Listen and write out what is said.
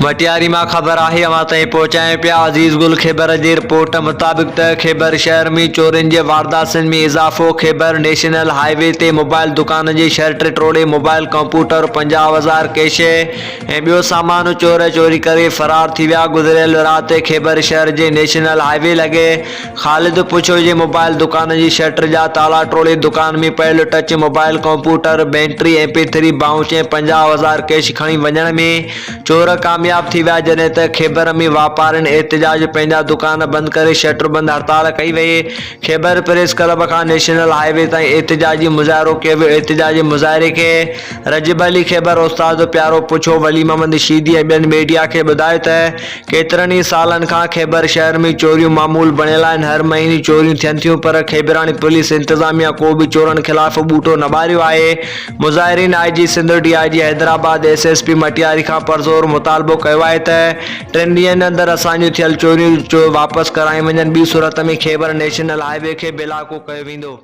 مٽياري مان خبر آهي اوهان تائين پهچايون پيا عزيز گل خيبر جي رپورٽ مطابق ته خيبر شهر ۾ چورين جي وارداتن ۾ اضافو خيبر نيشنل هاء وي تي موبائل دڪان جي شرٽ ٽوڙي موبائل ڪمپوٽر 50 هزار ڪيش ۽ ٻيو سامان چور چوري ڪري فرار ٿي ويا گذريل رات خيبر شهر جي نيشنل هاء وي لڳي خالد پڇيو جي موبائل دڪان جي شٽر جا تالا ٽوڙي دڪان ۾ پيل touch mobile, computer, battery, M P three, bounce ۽ 50 هزار ڪيش کڻي وڃڻ ۾ چور ڪامياب ٿي ويا جڏهن ته خيبر ۾ واپارين احتجاج پنهنجا دڪان بند ڪري شٽر بند هڙتال ڪئي وئي خيبر پريس ڪلب کان نيشنل هاء وي تائين احتجاجي مظاهرو ڪيو ويو احتجاجي مظاهري کي رجب علي خيبر استاد پيارو پڇو ولي محمد شيدي ۽ ٻين ميڊيا کي ٻڌايو ته ڪيترن ئي سالن کان خيبر شهر ۾ چوريون معمول بڻيل آهن، هر مهيني چوريون ٿين ٿيون پر خيبراڻي پوليس انتظاميا ڪو به چورن خلاف ٻوٽو نه ٻاريو آهي، مظاهرين I G Sindh, D I G Hyderabad, S S P Matiari کان پرزور مطالبو ڪيو آهي ته ٽن ڏينهن اندر اسان جون ٿيل چوريون واپس ڪرايون وڃن ٻي صورت ۾ خيبر نيشنل هاء وي کي بلاڪو ڪيو ويندو.